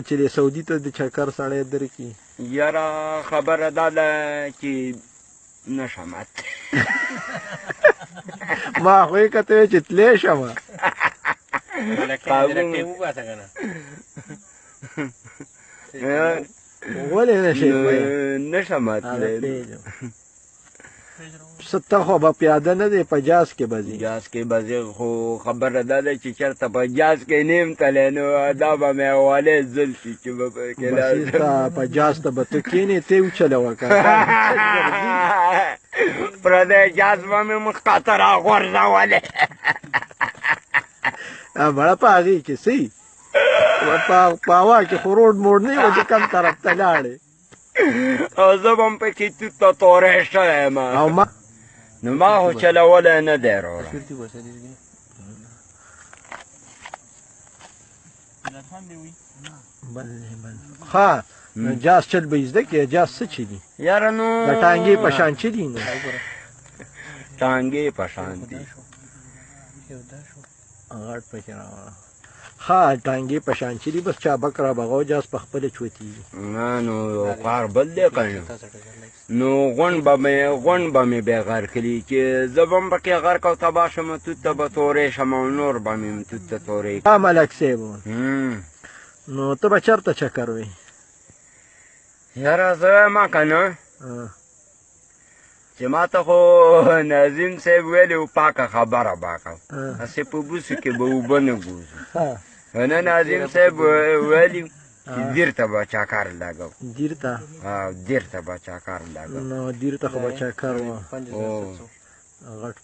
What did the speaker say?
چې د سعودي ته د چکر سړی درکي. یاره خبره دا ده چې نشم. ما خو یې کته چې تلی شم. ولې نه شې؟ نشم تلی. ته خو به پیاده نه دی، په جاز کې به ځې. جاز کې به ځې، خو خبره دا ده چې چېرته په جاز کې نه یم تللی، نو دا به مې حواله ځل شي چې به پکې لاړ. په جاز ته به ته کښېنې، ته یې وچلوه که پردی جاز به مې مخکته راغورځولې. مړه په هغې کې څه په هوا کې خو روډ موډ نه و چې کوم طرف ته لاړې. او زه به هم پکې توت ته تورې شوی یم. او ما نو ما خو چلولی نه دی وروره. ښه نو جاز چل به یې زده کړې. جاز څه چي دي؟ یاره نو د ټانګې په شان چي دي؟ نو ټانګې په شان دي. غټ پکې راوړه. ښه ټانګې په شان چې دي، بس چابک را بغو جاز په خپله چوتېږي. نه نو کار بل دی که نه، نو غونډ به مې بیا غرق کړي چې زه به هم پکې غرق او تباه شم، توت ته به تورې شم او نور به مې هم توت ته تورې. ها ملک صاحب، نو ته به چېرته چکر وې؟ یاره زه وایم که نه چې ما ته خو نظیم صاحب ویلي و پاکه خبره به کوم، هسې په بوسو کې به اوبه نه ګوزو. نه نظیم صاحب ویلي چې دیر ته به چکر لګوم. دیر ته؟ دیر ته به چکر لګوم. نو دیر ته خو به چکر وه غټ.